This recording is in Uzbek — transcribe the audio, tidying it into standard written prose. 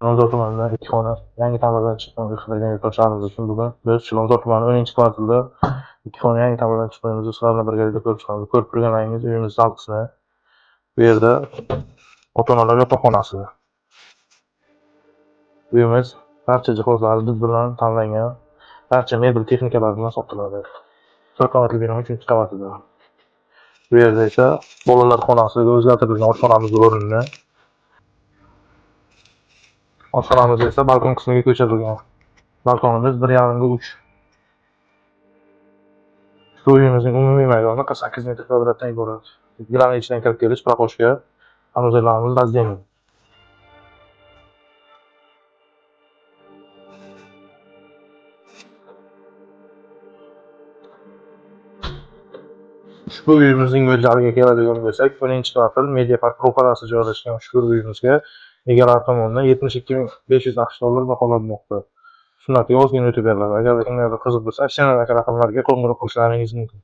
Chilonzor tumanidan ikki xona yangi ta'mirdan chiqqan uy qidirgan yurtdoshlarimiz uchun bugun biz Chilonzor tumani 10-kvartalda ikki xona yangi ta'mirdan chiqqan uyimizni sizlar bilan birgalikda ko'rib chiqamiz. Ko'rib turganlaringiz uyimiz zal qismi. Bu yerda ota-onalar yotoqxonasi. Uyimiz barcha jihozlari biz bilan tanlangan, barcha mebel texnikalari bilan sotiladi. 4 qavatli bino 3-qavatida. Bu yerda esa bolalar xonasiga o'zgartirilgan oshxonamiz o'rnini. Oshxonamiz esa balkon qismiga ko'chirilgan. Balkonimiz 1,5 ga 3. Ushbu uyimizning umumiy maydoni 48 metr kvadratdan iborat. Gilamning ichidan kirib kelish прохожка, санузелlarimiz раздельный. Ushbu uyimizning mo'ljaliga keladigan bo'lsak, 10-kvartal Media Park ro'parasida joylashgan ushbu uyimizga egalari tomonidan 72 500 AQSh dollar baholanmoqda. Sunnatga ozgina o'tib beriladi. Agar kimlardir qiziq bo'lsa, aksiyadagi raqamlarga qo'ng'iroq qilishlaringiz mumkin.